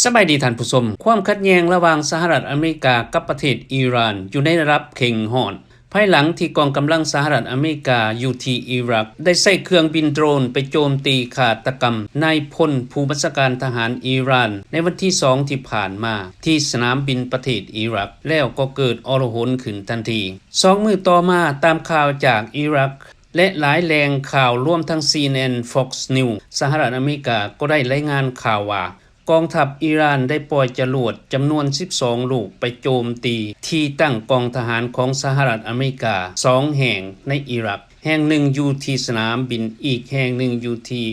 ສະບາຍດີທ່ານຜູ້ຊົມ. ຄວາມຂັດແຍ່ງລະຫວ່າງສະຫະລັດອາເມລິກາກັບປະເທດອີຣານຢູ່ໃນລະດັບເຄັ່ງຮ້ອນ ພາຍຫຼັງທີ່ກອງກຳລັງສະຫະລັດອາເມລິກາຢູ່ທີ່ອີຣັກ ໄດ້ໃຊ້ເຄື່ອງບິນໂດຣນໄປໂຈມຕີຄາດຕະກຳນາຍພົນຜູ້ບັນຊາການທະຫານອີຣານໃນວັນທີສອງທີ່ຜ່ານມາ ທີ່ສະໜາມບິນປະເທດອີຣັກ ແລ້ວກໍເກີດອໍລະຫົນຂຶ້ນທັນທີ. ສອງມື້ຕໍ່ມາ, ຕາມຂ່າວຈາກອີຣັກ ແລະ ຫຼາຍແຫຼ່ງຂ່າວ ລວມທັງ ຊີເອັນເອັນ Fox News ສະຫະລັດອາເມລິກາກໍໄດ້ລາຍງານຂ່າວວ່າ ກອງທັບອີຣານໄດ້ປ່ອຍຈະຫຼວດຈຳນວນສິບສອງລູກໄປໂຈມຕີທີ່ຕັ້ງກອງທະຫານຂອງສະຫະລັດອາເມລິກາສອງແຫ່ງໃນອີຣັກ, ແຫ່ງໜຶ່ງຢູ່ທີ່ສະໜາມບິນ, ອີກແຫ່ງໜຶ່ງຢູ່ທີ່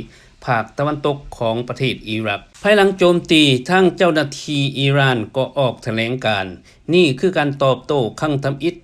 ພາກຕາເວັນຕົກຂອງປະເທດອີຣັກ. ພາຍຫຼັງໂຈມຕີ, ທາງເຈົ້າໜ້າທີ່ອີຣານກໍອອກຖະແຫຼງການ, ນີ້ຄືການຕອບໂຕ້ຄັ້ງທຳອິດ.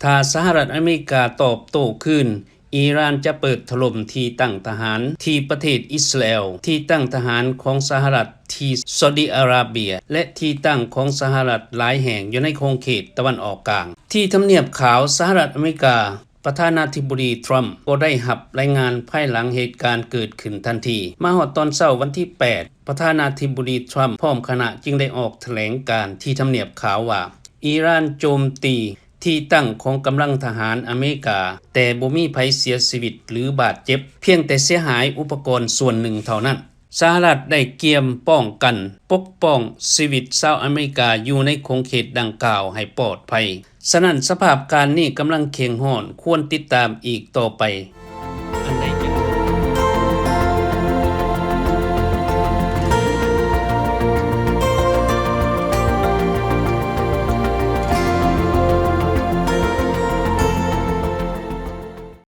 ຖ້າສະຫະລັດອາເມລິກາຕອບໂຕ້ຄືນ, ອີຣານຈະເປີດຖະຫຼົ່ມທີ່ຕັ້ງທະຫານທີ່ປະເທດອິດສະຣາແອລ, ທີ່ຕັ້ງທະຫານຂອງສະຫະລັດທີ່ຊາອຸດີອາຣາເບຍ ແລະ ທີ່ຕັ້ງຂອງສະຫະລັດຫຼາຍແຫ່ງຢູ່ໃນຂົງເຂດຕາເວັນອອກກາງ. ທີ່ທຳນຽບຂາວສະຫະລັດອາເມລິກາ, ປະທານາທິບໍດີທຣຳກໍໄດ້ຮັບລາຍງານພາຍຫຼັງເຫດການເກີດຂຶ້ນທັນທີ. ມາຮອດຕອນເຊົ້າວັນທີແປດ, ປະທານາທິບໍດີທຣຳພ້ອມຄະນະຈຶ່ງໄດ້ອອກຖະແຫຼງການທີ່ທຳນຽບຂາວວ່າ ອີຣານໂຈມຕີ ທີ່ຕັ້ງຂອງກຳລັງທະຫານອາເມລິກາ, ແຕ່ບໍ່ມີໃຜເສຍຊີວິດ ຫຼື ບາດເຈັບ, ພຽງແຕ່ເສຍຫາຍອຸປະກອນສ່ວນໜຶ່ງເທົ່ານັ້ນ. ສະຫະລັດໄດ້ກຽມປ້ອງກັນ, ປົກປ້ອງຊີວິດຊາວອາເມລິກາຢູ່ໃນຂົງເຂດດັ່ງກ່າວໃຫ້ປອດໄພ. ສະນັ້ນ, ສະພາບການນີ້ກຳລັງເຄັ່ງຮ້ອນ, ຄວນຕິດຕາມອີກຕໍ່ໄປ.